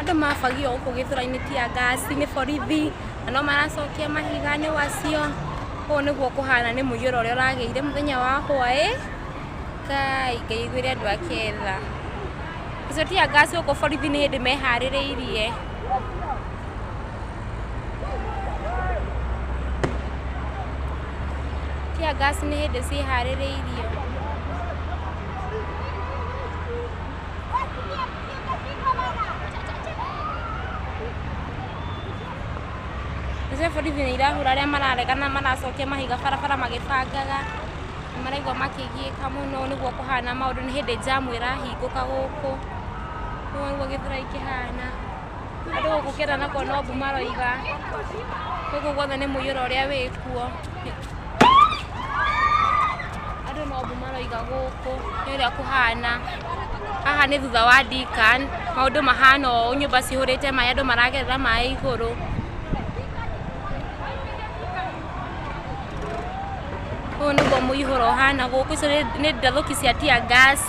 Andũ mabagio gũkũ Gĩthũrai-inĩ tear gas nĩ borithi na no maracokia mahiga nĩ wacio. Ũũ nĩguo kũhana nĩ mũiyũro ũrĩa ũragĩire mũthenya wa hwaĩ. Ngai, Ngai aiguĩre andũ ake tha. Icio tear gas gũkũ borithi nĩ hĩndĩ meharĩrĩirie. Tear gas nĩ hĩndĩ ciĩharĩrĩirio. Icio borithi nĩ irahũra arĩa mararegana maracokia mahiga barabara magĩbangaga. Nĩ maraigua makĩgiĩka mũno nĩguo kũhana maũndũ nĩ hĩndĩ njamu ĩrahingũka gũkũ. Ũguo nĩguo Gĩthũrai kĩhana. Andũ gũkũ kĩanda nakuo no mbu maroiga. Gũkũ guothe nĩ mũiyũro ũrĩa wĩkuo. Andũ no mbu maroiga gũkũ nĩ ũrĩa kũhana. Haha nĩ thutha wa Deacon, maũndũ mahana ũũ, nyũmba cihũrĩte maĩ, andũ maragerera maĩ igũrũ. Ũyũ nĩguo mũihũro ũhana gũkũ, icio nĩ ndathũki cia tear gas,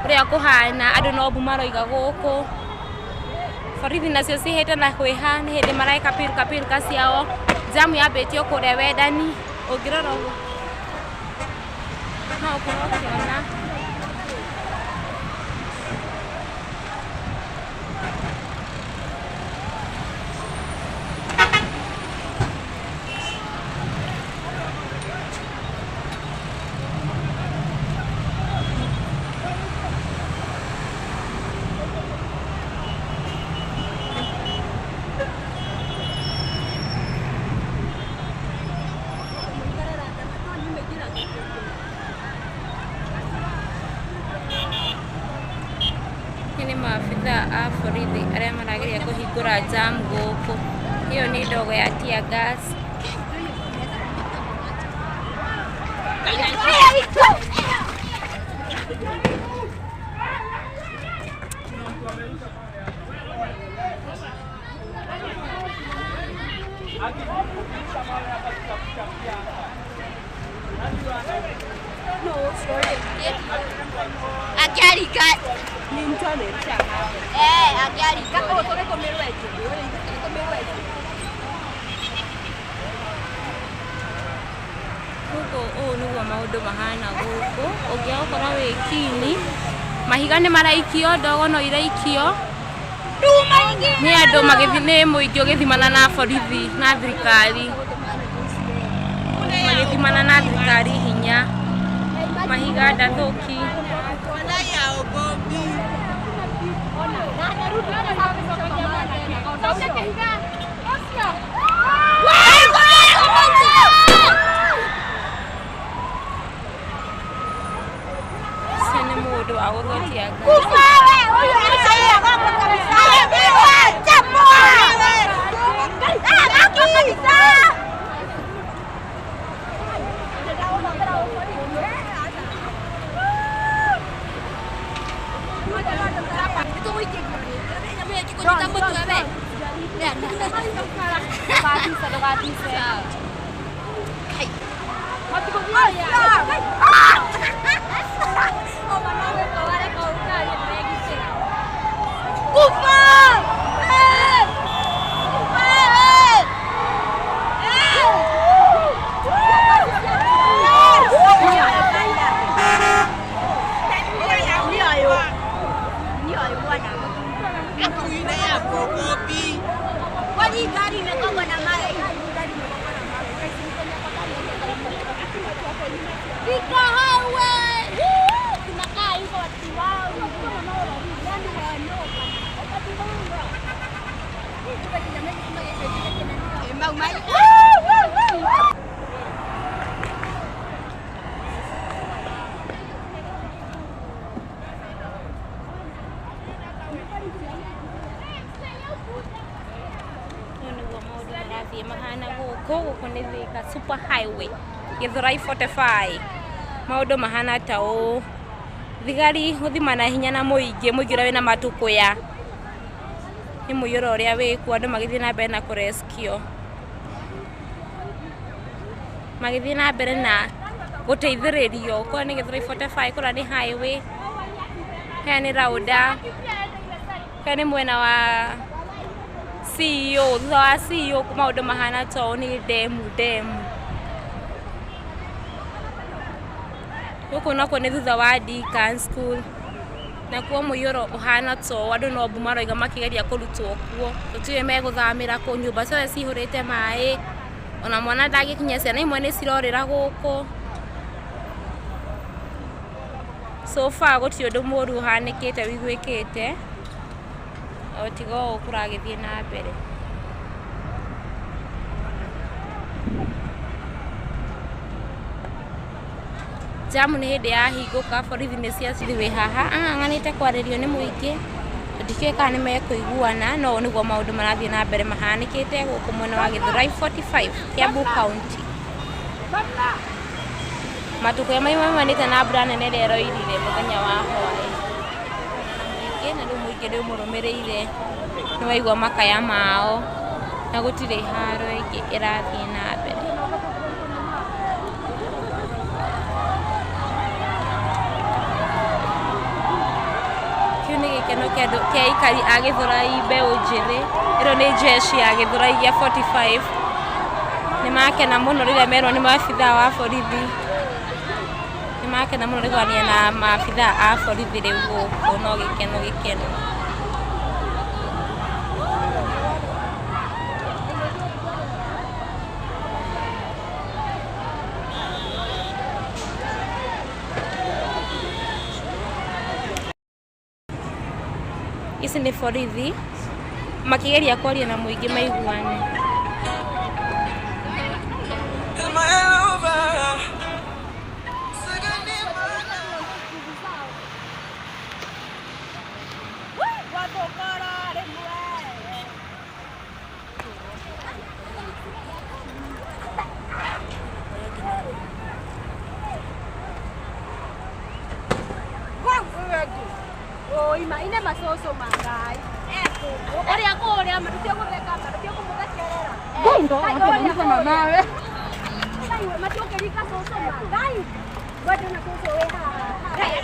ũrĩa kũhana, andũ no mbu maroiga gũkũ. Borithi nacio cihĩte na kwĩha, nĩ hĩndĩ mareka pilka pilka ciao. Njamu yambĩtie o kũrĩa Wendani, ũngĩrora ũguo no ũkorwo ũkĩona. Nĩ maabitha a borithi arĩa marageria kũhingũra jam gũkũ. Ĩyo nĩ ndogo ya tear gas. Akiarika. Eh, akiarika. Gũkũ ũũ nĩguo maũndũ mahana gũkũ, ũngĩaga gũkorwo wĩ kini, mahiga nĩ maraikio, ndogo no iraikio, nĩ andũ magĩthiĩ, nĩ mũingĩ ũgĩthimana na borithi na thirikari, magĩthimana na thirikari hinya, mahiga ndathũki. Ũcio nĩ mũndũ wa gũthũkia ngari. Kwani gari imegongwa na mawe? Thika highway. Tunakaa hivyo watu wao. Ũyũ nĩguo maũndũ marathiĩ mahana gũkũ, gũkũ nĩ Thika super highway, Gĩthũrai 45. Maũndũ mahana ta ũũ, thigari gũthimana hinya na mũingĩ, mũingĩ ũrĩa wĩna matũkũya, nĩ mũiyũro ũrĩa wĩkuo, andũ magĩthiĩ na mbere na kũ rescue. Magĩthiĩ na mbere na gũteithĩrĩrio, kũrĩa nĩ Gĩthũrai 45, kũrĩa nĩ highway, ĩyo nĩ raunda, ĩyo nĩ mwena wa CEO thutha wa CEO maũndũ mahana ta ũũ nĩ ndemu ndemu. Gũkũ nakuo nĩ thutha wa Deacon School. Nakuo mũiyũro ũhana ta ũũ andũ no mbu maroiga makĩgeria kũrutwo kuo. Tũtiũĩ megũthamĩra kũ, nyũmba ciothe cihũrĩte maĩ. Ona mwana ndangĩkinya, ciana imwe nĩ cirorĩra gũkũ. So far gũtirĩ ũndũ mũru ũhanĩkĩte wĩiguĩkĩte, o tiga ũũ kũragĩthiĩ na mbere. Jamu nĩ hĩndĩ yahingũka, borithi nĩ ciacithi wĩ haha, ang'ang'anĩte kwarĩrio nĩ mũingĩ, ndikĩũĩ kana nĩ mekũiguana, no ũũ nĩguo maũndũ marathiĩ na mbere mahanĩkĩte gũkũ mwena wa Gĩthũrai 45, Kiambu County. Matukũ maumanĩte na mbura nene ĩrĩa ĩroirire mũthenya wa hwaĩ. Mũingĩ na rĩu mũingĩ nĩ ũmũrũmĩrĩire, nĩ waigua makaya mao na gũtirĩ haro ĩngĩ ĩrathiĩ na mbere. Kĩu nĩ gĩkeno kĩa andũ kĩa aikari a Gĩthũrai mbeũ njĩthĩ. Ĩno nĩ jeshi ya Gĩthũrai gĩa 45. Nĩ makena mũno rĩrĩa merwo nĩ maabithaa wa borithi. Nĩ makena mũno nĩ kwaria na maabithaa a borithi rĩu gũkũ no gĩkeno gĩkeno. Ici nĩ borithi makĩgeria kwaria na mũingĩ maiguane. Ine masoso mangai. Oria koria matutio gutheka matutio kumuthekerera. Ngai mamawe. Ngai matiokirika soso mangai. Bado na soso we haha. Ngai.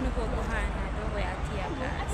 Nĩguo kũhana ndogo ya tear gas.